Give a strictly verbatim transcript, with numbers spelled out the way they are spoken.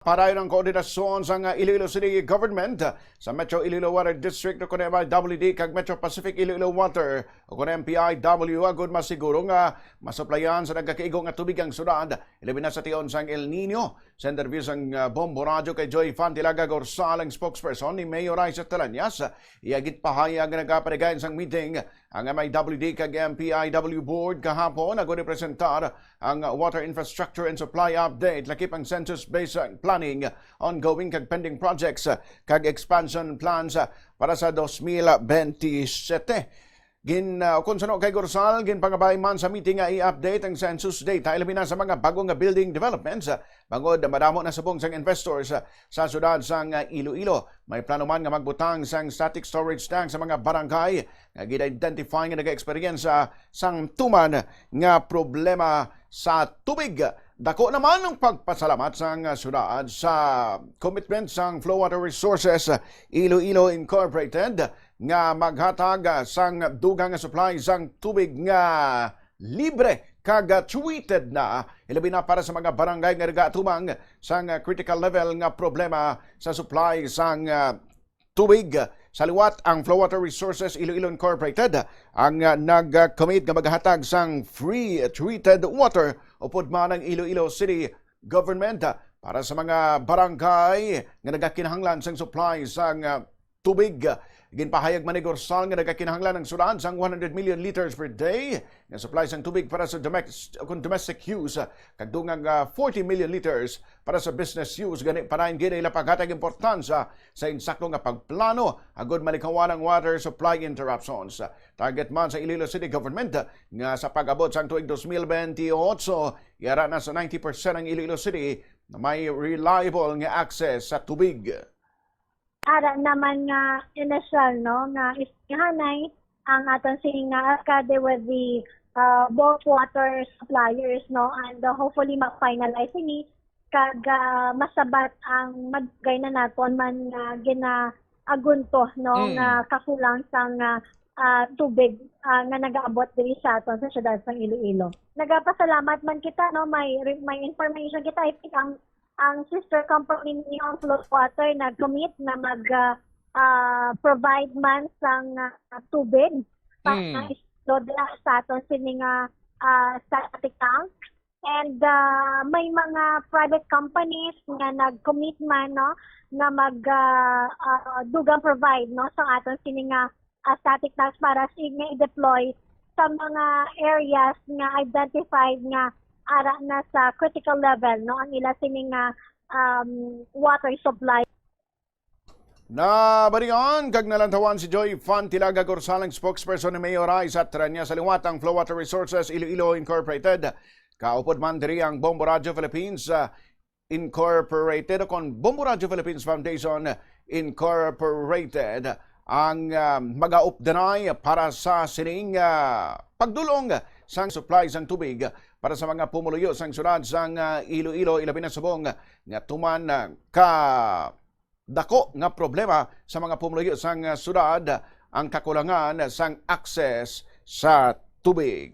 Padayon ang koordinasyon sang Iloilo City Government sa Metro Iloilo Water District o kon M I W D kag Metro Pacific Iloilo Water o kon M P I W agud masiguro nga masuplayan sa nagakaigo nga tubig ang syudad, ilabi na sa tion sang El Nino. Sa interview sang, ah, Bombo Radyo kay Joy Fantilaga Gorsal, ang spokesperson ni Mayor Raisa Talañas, iya ginpahayag nga nagapadayon sang meeting ang M I W D kag M P I W Board kahapon, agud ipresentar ang Water Infrastructure and Supply Update, lakip ang census-based planning, ongoing kag pending projects, kag expansion plans para sa dos mil bentisiete. Gin, ah, ukon suno kay Gorsal, ginpangabay man sa meeting nga i-update ang census data, ilabi na sa mga bago nga building developments, ah, bangod madamo na subong sang investors, ah, sa syudad sang, ah, Iloilo. May plano man nga magbutang sang static storage tank sa mga barangay nga gin-identify nga nag-experience sang tuman nga problema sa tubig. Dako naman ang pagpasalamat sang syudad sa commitment sang Flow Water Resources Iloilo Incorporated nga maghatag sang dugang nga supply sang tubig nga libre kag treated na, ilabi na para sa mga barangay nga nagatumang sang critical level nga problema sa supply sang, ah, tubig. Sa liwat, ang Flow Water Resources Iloilo Incorporated ang, ah, nag-commit nga maghatag sang free treated water upod man ang Iloilo City Government, ah, para sa mga barangay nga nagakinahanglan sang supply sang, ah, tubig. Ginpahayag man ni Gorsal nga nagakinahanglan ang syudad sang one hundred million liters per day nga supply sang tubig para sa domes-, kon domestic use, ah, kag dugang, ah, forty million liters para sa business use. Gani, padayon gid ila paghatag importansya sa insakto nga pagplano agud malikawan ang water supply interruptions. Target man sa Iloilo City Government nga sa pag-abot sang tuig dos mil bentiocho, yara na sa ninety percent ang Iloilo City na may reliable nga access sa tubig. Ara naman nga initial, no, nga istoryahanay ang aton sini nga alkalde with the, uh, bulk water suppliers, no, and, uh, hopefully ma-finalize ini kag, ah, masabat ang madugay na naton man nga ginaagunto, no, Mm. nga kakulang sang, ah, ah, tubig, ah, nga nagaabot diri sa aton sa siyudad sang Iloilo. Nagapasalamat man kita, no, may re-, may information kita. I think ang, ang sister company ninyo, ang Flow Water, nag-commit na mag, ah, ah, provide man sang, ah, tubig para Mm. sa aton sini nga, ah, static tank. And, ah, may mga private companies nga nag-commit man, no, nga mag, ah, ah, dugang provide, no, sa aton sini nga, ah, static tanks para si, nga i-deploy sa mga areas nga identified nga ara na sa critical level, no, ang ila sini nga, um, water supply. Nabalian kag nalantawan si Joy Fantilaga Corsalang, spokesperson ni Mayor Raisa Tranya. Sa liwat, ang Flow Water Resources Iloilo Incorporated, kaupod man diri ang Bombo Radio Philippines, ah, Incorporated, o kon Bombo Radio Philippines Foundation Incorporated, ang, ah, magaupdanay para sa sining, ah, pagdulong sang supply sang tubig para sa mga pumuluyo sang syudad sang, ah, Iloilo, ilabi na subong nga tuman, ah, ka dako nga problema sa mga pumuluyo sang, ah, syudad ang kakulangan sang access sa tubig.